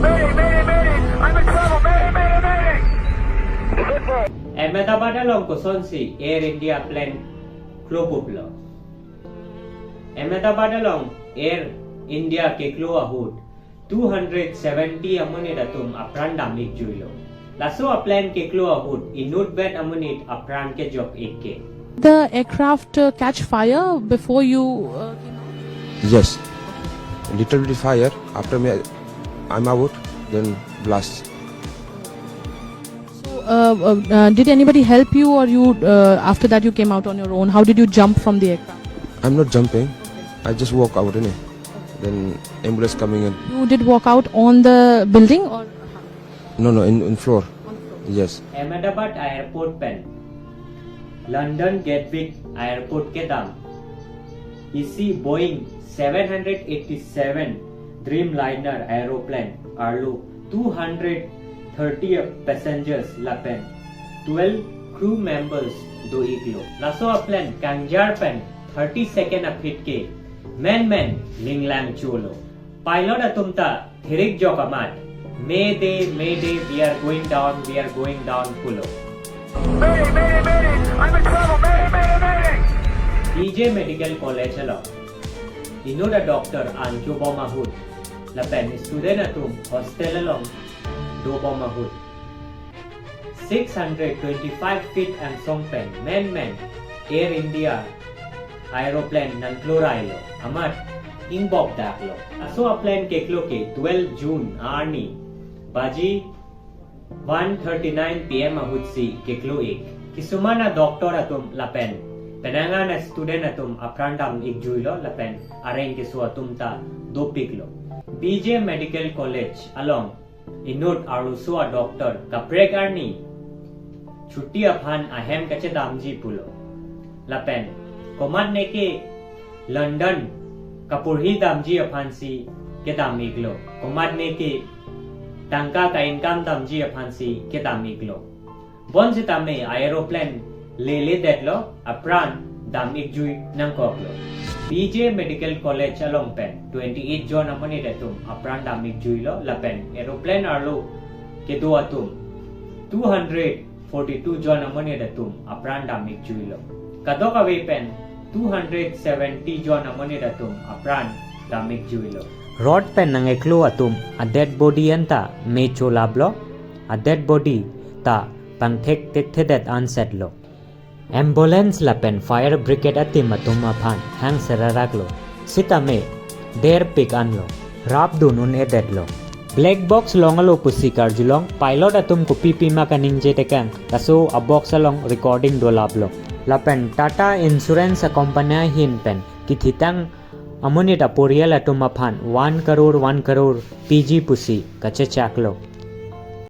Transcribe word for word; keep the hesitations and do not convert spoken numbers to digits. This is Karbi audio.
Mayday, mayday, mayday! I'm in trouble! Mayday, mayday, mayday! Ahmedabad along kosonsi Air India plane klopuplo? Ahmedabad along Air India keklo ahut two hundred seventy amonit atum apran dam-ik juilo. Laso a-plane keklo ahut inutvet amonit apran kejok-ik ke. The aircraft uh, catch fire before you uh, came out? Yes. Little bit fire. After me, I'm out. Then blast. So, uh, uh, uh, did anybody help you, or you uh, after that you came out on your own? How did you jump from the aircraft? I'm not jumping. I just walk out ini. Then ambulance coming in. You did walk out on the building, or No, no, in, in floor. Yes. Ahmedabad Airport pen London Gatwick Airport kedam isi Boeing seven hundred eighty-seven Dreamliner aeroplane arlo two hundred thirty passengers lapen twelve crew members do-iklo. Laso a-plane kangjar pen thirty second aphi ke menmen linglang cholo. Pilot atum ta thirik jok amat, "Mayday, mayday, we are going down, we are going down," pulo. Mayday, mayday, mayday! I'm in trouble! Mayday, mayday, mayday! B J Medical College along inut a-doctor angcho bom ahut lapen student atum hostel along do bom ahut six hundred twenty-five feet angsong pen menmen Air India aeroplane nangklorailo amat ingbok daklo. Laso a-plane keklo ke twelve June arni baji one thirty-nine P M ahutsi keklo-ik. Kisuman a-doctor atum lapen penang an a-student atum apran dam-ik juilo lapen areng keso atum ta dopiklo. B J Medical College along inut arloso a-doctor kaprek arni chuti aphan ahem kachedamji pulo. Lapen komatne ke London kaporhi damji aphansi kedam-iklo. Komatne ke tangka ka-income damji aphansi kedam-iklo. Bonsitame a-aeroplane lele detlo, apran dam-ik jui nangkoklo. B J Medical College along pen twenty-eight jon amonit atum apran dam-ik juilo lapen aeroplane arlo kedo atum two hundred forty-two jon amonit atum apran dam-ik juilo. Kadokave pen two hundred seventy jon amonit atum apran dam-ik juilo. Rod pen nang-iklo atum a-dead body anta me cholaplo, a-dead body ta pangthek thekthedet ansetlo. Ambulance lapen fire brigade a-team atum aphan hang seraraklo. Sitame derpik anlo. Rapdun un-edetlo. Black box longlo pusi karjulong, pilot atum kopi pima kaningje tekang, laso a-box along recording dolaplo. Lapen Tata Insurance a-company ahin pen kithitang amonit aporial atum aphan one crore one crore piji pusi kachechaklo.